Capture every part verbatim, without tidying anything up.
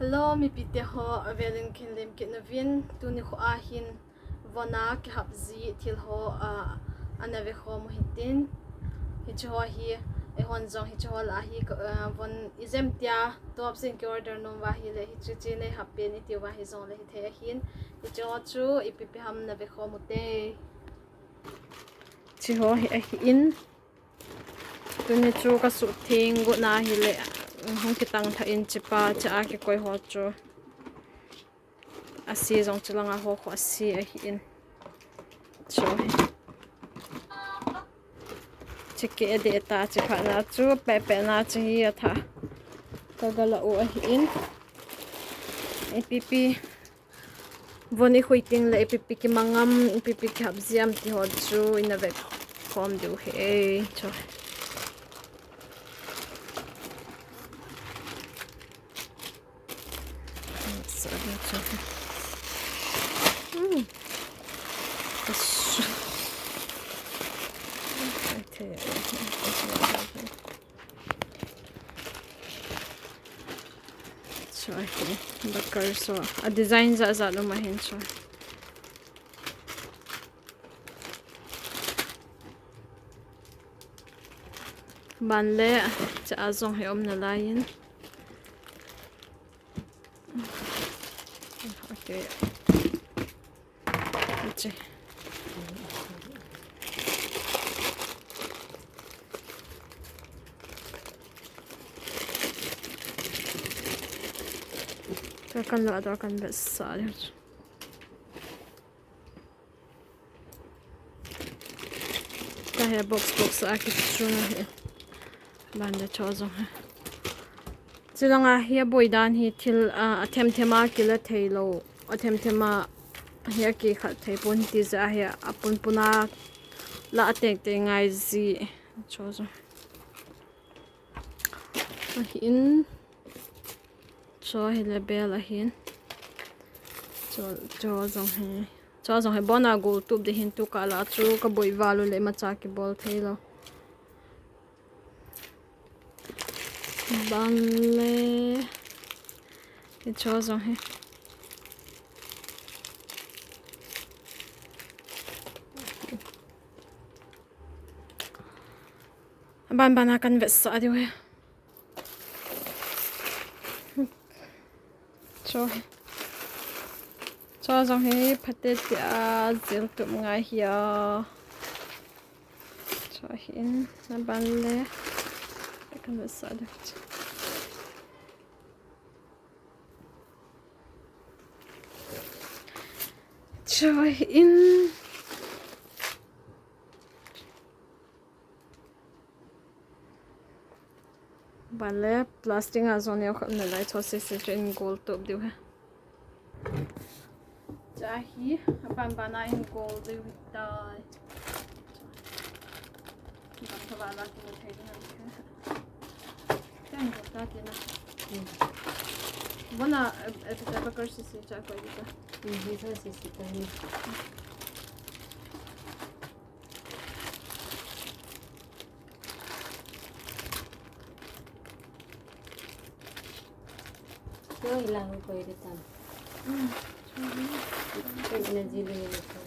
Hello, mipite ho, avelin khin lim kit nauvin, tuni kho ahin, von a kihap ji thil ho, a, ana ve khom u hitin. Hiche ho hi, eihon jong hiche ho lah a hi, a, von ijem tia, top sin ki order nom uva ahile, hiche che nei hap pen iti uva hijongle hithei ahin. Hiche ho chu, ipi ipi ham na ve khom u te. Hiche ho hi ahin. Tuni chu ka suhtheng got na ahile, hung kitang lha in chepa, che a kikoi ho chu. Ase jong chu langa ho khu ase ahin. Chu hi. Che ke de ta che pha na chu, pe pe na che hi atha. Ka ga la u ahin. Ipi ipi. Von i khui teng le ipi ipi kimang am, ipi ipi kihap ji am ti ho chu ina ve khom diu ahi. Chu. Sa diu chu. Hmm. Asu. Ai, thei. Chu ahi, bakar chu. A design jat jat um ahin chu. Ban le, che a jong hi um nalai in. Okay. Hiche. Ka kan lo ador kan vetsah diu. Ka he box box a kichun ahi. Ban le chu jong hi. Chulanga hi aboi dan hi thil, a, athem them a kila thei lou. Athem them a hi akikhat thei pon ti jeh a hi apun pun a la ateng teng ngai ji. Chu jong. Ahin. Chu hi le bel ahin. Chu, chu jong hi. Chu jong hi bon a gol tup ding hin tu kah la chu ka boi val u le imacha kibol thei lou. Ban le. Hichu jong hi. Ban ban a kan vetsah diu ahi. Chu. Chu jong hi phate tia jil tup ngai hi a. Chu hin, aban le. Kan vetsah diu. Chu hin. Ban le plastic a jong neo khat nalai chu sese chu in gol tup diu ahi. Chu hi, aban ban a in gol diu ahitai. Ban ka ban a kimu thei ding ahi. Kan gol ta tina. Hmm. Bon a, eh, eh, bakar sese chu koi ta. Hmm, hi chu sese ta ni. Yo, ilang ko iri tan. Mm. Ko iri na jili ni ko.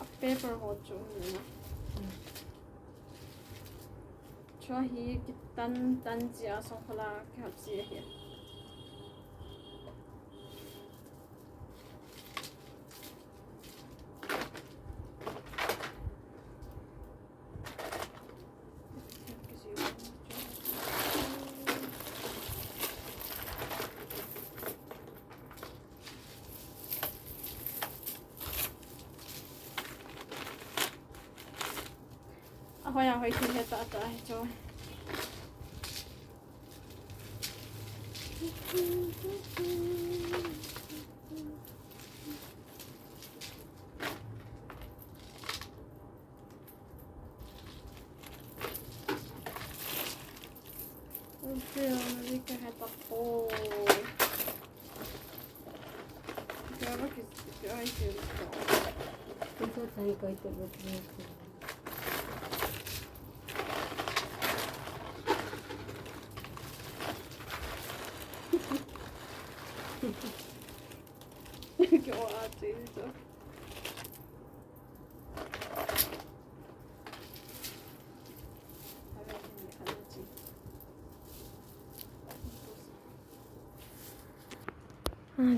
A paper ho chu ni na. Mm. Chu hi kitan tan jia song khola kihap ji ahi. Ahoi, ahoi, thil he ta ta he cho. Ui, ui, ui, ka he ta po.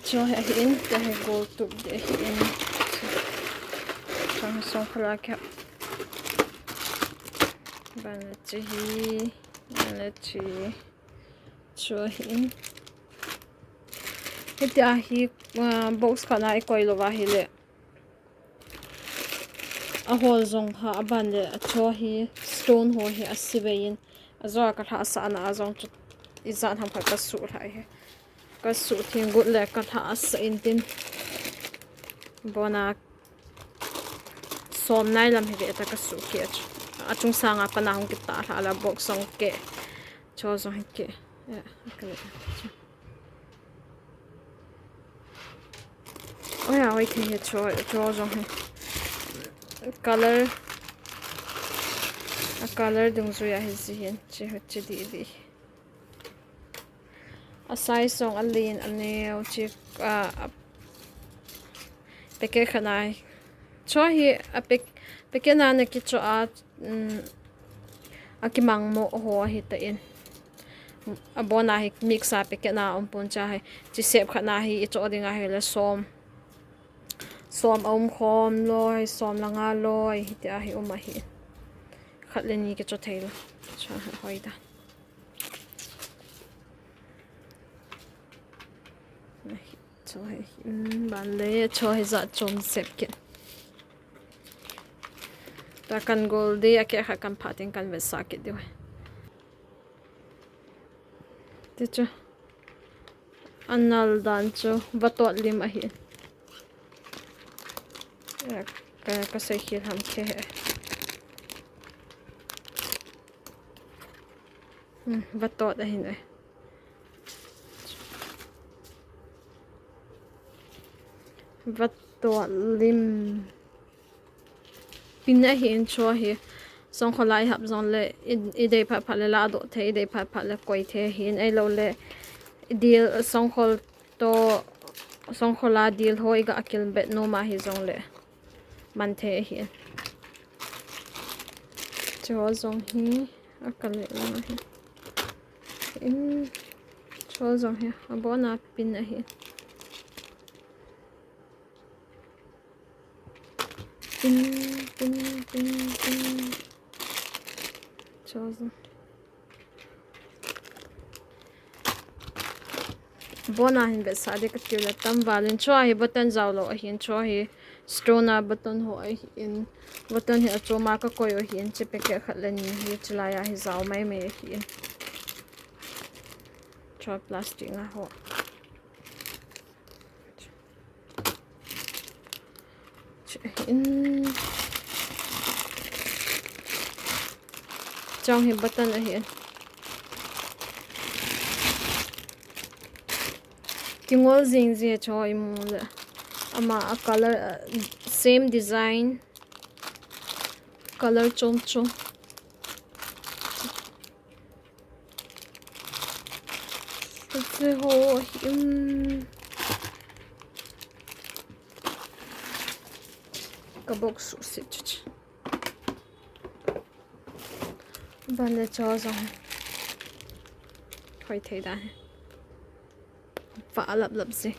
Cho hi ahin, tia hi gol tup ding ahin. Kang song phala kya. Ban la chi hi, ban la chi. Cho ahin. Hitia hi, ah, box khat na i koi lou va hile. Ahol jong ha aban le acho hi stone ho hi asivei in. Ajo a kalhah sah na a jong chu ijat ham khat kasuh lhah hi. Kasuh theng got le kalhah sah in tin. Bona som nai lam hi ve ta kasuh keh a chu. Achung sanga pana hung kitah lhah la box jong keh. Cho jong hi keh. Ya, kale. Oi, a, oi, thei hi cho, cho jong hi. Color, a color dungjuia hi ji hin, chi, chi didi. A size jong alen, aneo, chi, a, a packet khat na hi. Cho hi, a pack, packet na na kicho a, um, akimang mo ho ahi tan. Abona hi mix a packet na um pon cha hi. Chi sep khat na hi icho ding ahile som. Som a um khom loi, som le nga loi, hitia hi um ahi. Khat le ni kicho thei lou. Cha hoi ta. Cho hi, um, ban le, cho hi jat chom sep kit. Ta kan gol ding, akeh khat kan phah teng kan vetsah kit diu. Ti chu. Anal dan chu, vatot lim ahi. Ka, ka sei khel ham khe he. Hmm, vatot ahin e. Vatot lim. Pin ahin cho hi. Songkhola ihap jongle, i, idei phat phat le ladoh thei, idei phat phat le koi thei ahin, ahilou le, dil, songkhol to, songkhola dil ho iga kilbet nom ahi jongle. Man thei ahi. Cho jong hi, akal le lang ahi. In, cho jong hi, abona pin ahi. Pin, pin, pin, pin. Cho jong. Bona hin vetsah ding kati le tam valin cho hi button jao lou ahin cho hi stone a button ho ahin button hi achoma kakoi u ahin chi packet khat le ni hi chilai a hi jao mai mai ahin cho plastic nga ho. In chong hi button ahi. Kingol jing jing cho imu le. Ama a color, uh, same design. Color chom chom. Hiche ho hi, um, ka box suhset chu. Ban le cho jong. Hoi thei dan. Fa lap lap si.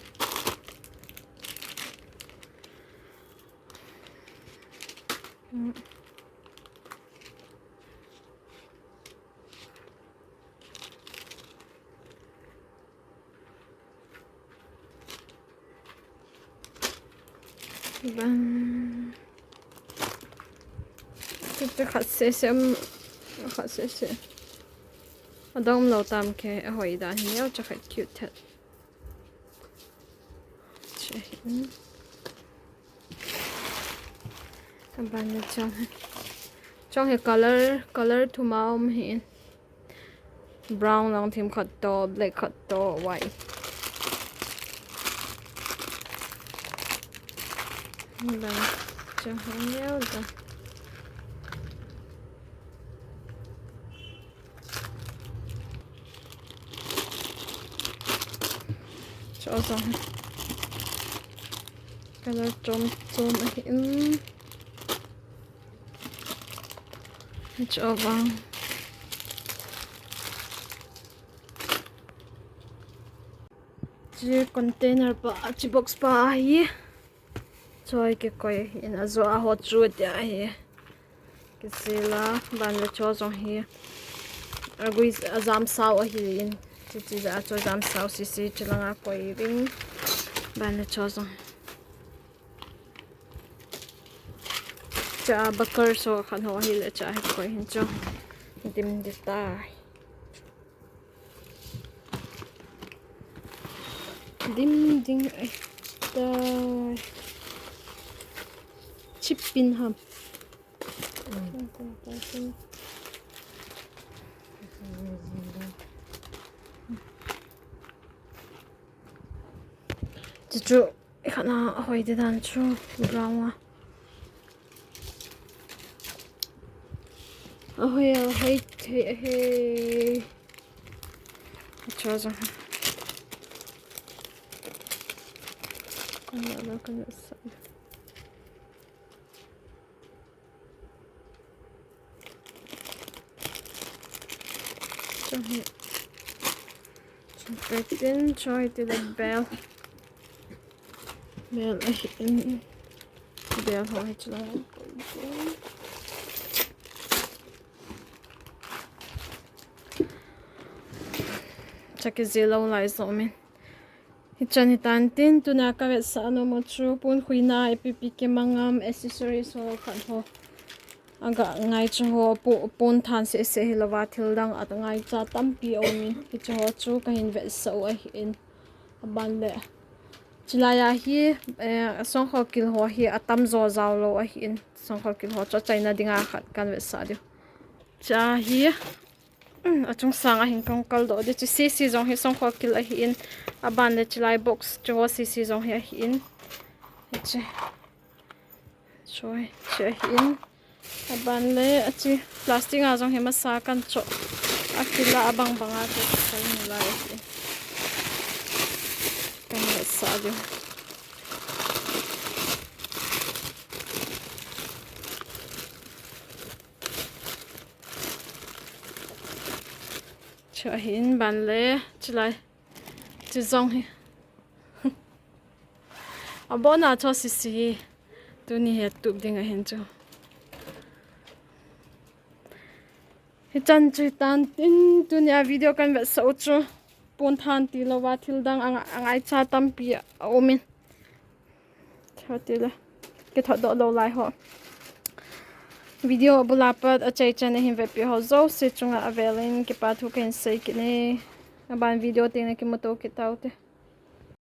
Bang. Tutu khat sese, um, khat sese. Adong lou tam ke, ahoi dan hi, au cha khat cute thet. Che, um. Aban le chong hi. Chong hi color, color thum a um hi. Brown lang thim khat to, black khat to, white. Lai, chang hong neo da. Cho jong. Color chom chom ahi in. Cho vang. Chi container pa, chi box pa ahi. Choi kikoi in ajo a ho chu tia hi. Kisila, ban le cho jong hi. Agui ajam sao ahi in. Chi chi ja cho jam sao sisi chi langa koi ding. Ban le cho jong. Cha bakar so khan ho hi le cha hi koi hin cho. Dim di tai. Dim ding ai tai. Chip pin ham. Chuchu, khana hoi de dan chu brown a. Ahoi, ahoi, ahoi, ahoi. Cho jong. Kana la kana sa. Cho hi. Cho hi tin, cho hi ti le bel. Bel ahi in. Bel ho hi chu la. Chaki zelo lai zo min. Hichan hitan tin, tuna ka vetsah nom u chu, pon khuina ipi ipi kimang am, accessories ho khat ho. Aga ngaicha ho, pu-, pon than seh seh hilouva, thil dang a ngaicha tampi aum in, hiche ho chu kahin vetsah u ahi in. Aban le. Chilai a hi, eh, songkho kil ho hi atam jo jao lou ahi in. Songkho kil ho chu achaina dinga khat kan vetsah diu. Cha hi. Um, achung sang a hin kong kal doh di chu sisi jong hi songkho kil ahi in, aban le chilai box chu ho sisi jong hi ahi in. Hiche. Choi, hiche ahi in. Aban le achi plastic a jong hi masa kan cho. Akil a abang bang a chu kan mu lai ahi in. Kan le sa diu. Chu ahin ban le, chulai. Chu jong hi. Abona cho sisi hi. Tuni hi tup ding ahin chu. Hichan chu hitan tin tunia video kan vetsah u chu. Pon than tilouva thil dang a nga-, angaicha tampi aum in. Thil tile. Kithot doh lou lai ho. Video bula pat achaichan a hin vetpi ho jouse chunga avel in kipa thu kahin sei kit e. Aban video teng a kimuto kit taute.